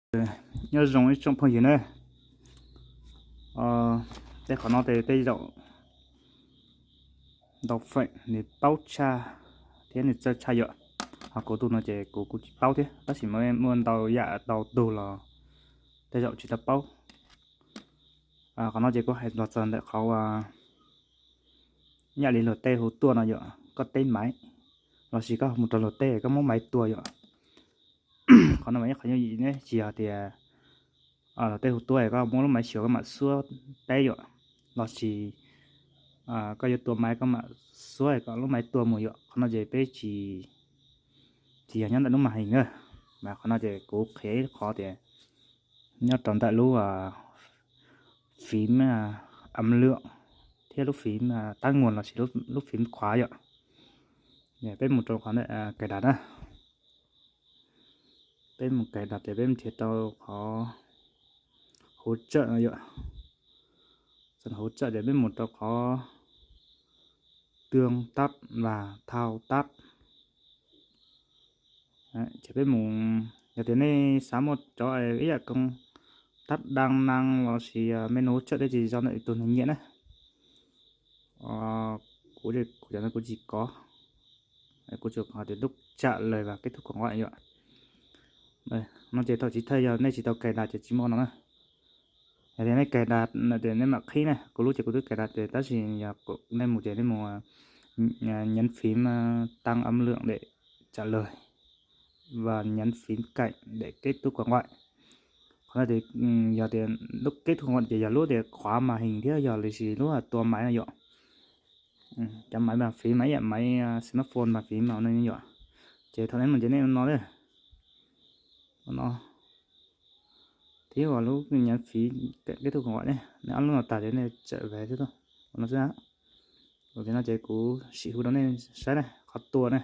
Nyob zoo ib tsoom phooj ywg na, tej qhov no tej zaum ntau feem nws paub tshaj thiab nws txawj tshaj yom. Ho kuv tus no ces kuv kuv tsis paub thiab, tab sis muaj ntau yam ntau tug los tej zaum tsis tau paub. Qhov no ces kuv hais los txog ntawm qhov ua yam li luag tej hu tuaj no yom, koj teb maiv lossis koj mus rau luag tej koj muab maiv tua yom. Qhov no mas ib qhov yooj yim ne, tsis yog tias luag tej hu tuaj koj muab lub maiv xyuas koj mam xuab teb yom, lossis koj yuav tua maiv koj mam xuab kom lub maiv tua mus yom. Qhov no ces peb tsis, tsis yog nyob ntawm lub mas his na, mas qhov no ces kuv qhia ib qhov tias nyob rau ntawm lub phím âm lượng thiab lub phím tắt nguồn lossis lub phím khóa yom. Peb mus rau qhov ntawm cài đặt na. Peb mus cài đặt ces peb mus nrhiav rau qhov hỗ trợ no yom. Hỗ trợ ces peb mus rau qhov tương tác và thao tác. Ces peb mus, yog tias nej xav muaj cov ib yam công tắc đa năng lossis menu hỗ trợ thiab ces zoo ntawm tus neeg nyiam na. Kuv, kuv cov no kuv tsis có, kuv tsuas có tias lúc trả lời và kết thúc cuộc gọi yom. No ces thaum chiv thawj yog nej tsis tau cài đặt ces tsis muaj no na. Yog tias nej cài đặt ces nej mam qhib na, kuv lub ces kuv twb cài đặt ces tab sis yog nej mus ces nej mus nhấn phím tăng âm lượng để trả lời và nhấn phím cạnh để kết thúc cuộc gọi. Qhov no ces yog tias lub kết thúc cuộc gọi ces yog lub tias khóa màn hình thiab yog lossis lub tua maiv no yom. Cov maiv bàn phím mas ib yam maiv smartphone bàn phím mas no yom. Ces thaum nej mus ces nej ua no, ua no thiab ua lub nhấn phím kết thúc cuộc gọi ne, nej ob lub no tag ces nej trở về xwb, ua no xwb. Ua no ces kuv sim hu rau nej saib na, qhov tua na.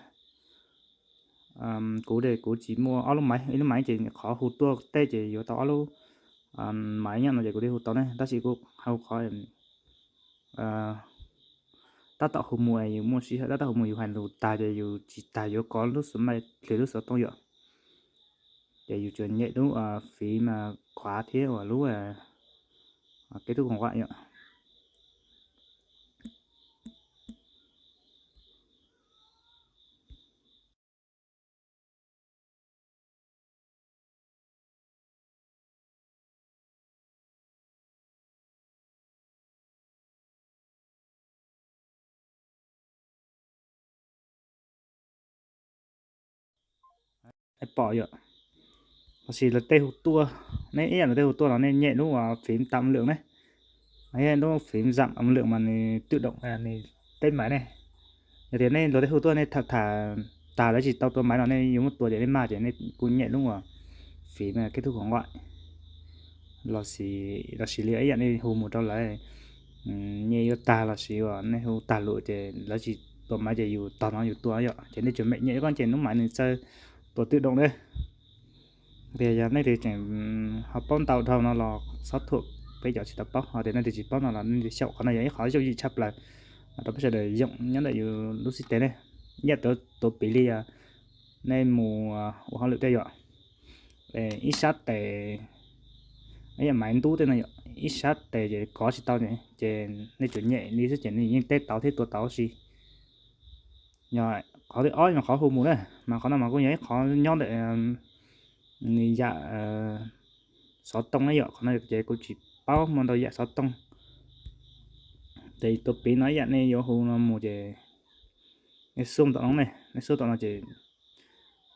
Kuv ces kuv tsis muaj ob lub maiv, ib lub maiv ces qhov hu tuaj tej ces yuav tau ob lub maiv nyob no ces kuv thiaj hu tau ne, tab sis kuv hu qhov tab tom hu mus, yus muaj sij hawm tab tom hu mus yus hais lus tag ces yus tsis tag yuav kov lub xov tooj, lub xov tooj yom. Ces yus tsuas nyem lub phím khóa thiab uas lub kết thúc cuộc gọi yom. Pom yom, lossis luag tej hu tuaj, nej ib yam luag tej hu tuaj los nej nyem lub phím tăng âm lượng ne, lub phím giảm âm lượng mas nws tự động nws test máy ne. Yog tias nej luag tej hu tuaj nej tham tham tag lawv tsis tau tua maiv no nej yuav muab tua ces nej maj ces nej kuj nyem lub phím kết thúc cuộc gọi. Lossis, lossis li ib yam nej hu mus rau lawv, nyem yuav tag lossis uas nej hu tag lus ces lawv tsis tua maiv ces yus tos no yus tua yom, ces nej tsuas mem nyem koj ces lub maiv nws txawj tua tự động ne. Tias yog nej twb tseem ho paub ntau dhau no los xob thuam peb cov tsis tau paub, ho tias nej twb tsis paub no los nej xyaum, qhov no yog ib qhov yooj yim tshaj plaws rau peb sawv daws yoom nyob ntawm yus lub xib tes ne. Ib yam tuav piv li nej mus ua hauj lwm tej yom, ib sab tes, ib yam maiv ntub tej no yom, ib sab tes ces kov tsis tau ces nej tsuas nyem li xwb ces nws yeej teb tau thiab tua tau si. Yog qhov thib ob yog qhov hu mus na, mas qhov no mas kuj yog ib qhov nyob ntawm nws yam xov tooj na yom, qhov no ces kuv tsis paub muaj ntau yam xov tooj. Ces tus piv no ib yam nej yuav hu no mus ces nej xub tom no ne, nej xub tom no ces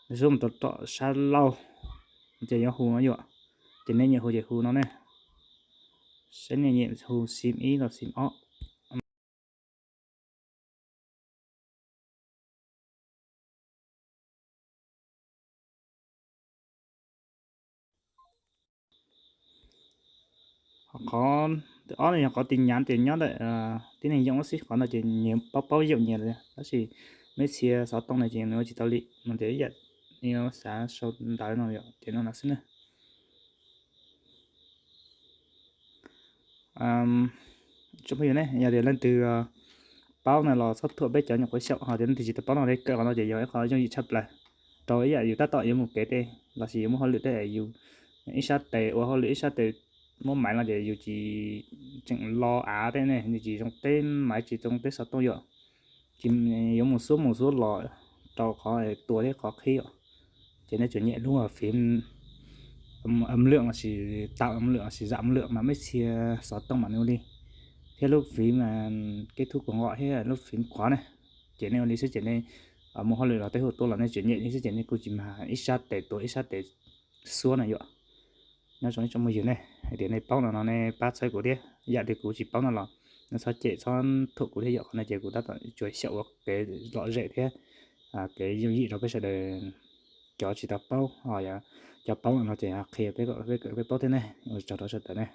nej xub mus rau tom sab laug ces yuav hu no yom, ces nej nyem hu ces hu no ne, saib nej nyem hu xim ib los xim ob. Qhov thib ob no yog qhov tin nhắn ces nyob ntawm tib neeg yoom xwb, qhov no ces nyias paub paub yoom nyias lawm, tab sis meb txhia xov tooj no ces nws ua tsis tau li no ces ib yam xav sau ntawv no yom ces no xwb na. Tsoom phooj ywg ne, yog tias leej twg paub no los xob thuam peb cov nyuam qhuav xyaum, ho tias leej twg tsis tau paub no li kawm qhov no ces yog ib qho yooj yim tshaj plaws rau ib yam yus tab tom yuav mus kev tej lossis yuav mus hauj lwm tej yus ib sab tes ua hauj lwm ib sab tes muab maiv los ces yus tsis tseem lo av tej ne, yus tsis zoo teb maiv tsis zoo teb xov tooj yom. Ces yuav mus xuab mus xuab los rau qhov tua thiab qhov qhib os. Ces nej tsuas nyem lub phím âm lượng lossis tạo âm lượng lossis giảm âm lượng mas mej txhia xov tooj mas nws ua li. Thiab lub phím kết thúc cuộc gọi thiab lub phím khóa ne, ces nej ua li xwb ces nej mus hauj lwm los tej hauj tuaj los nej tsuas nyem li xwb ces nej kuj tsis mag ib sab tes tua ib sab tes xuab na yom. Nyob zoo ib tsoom phooj ywg ne, hais tias nej paub no no nej pab txhawb kuv thiab, yam li kuv tsis paub no los nej txhob cem txhob thuam kuv thiab yom. Qhov no ces kuv tab tom tsuas xyaum ua kev lom zem thiab kev yooj yim rau peb sawv daws cov tsis tau paub, ho cov paub no ces qhia peb kom peb paub thiab ne. Ua tsaug rau sawv daws ne.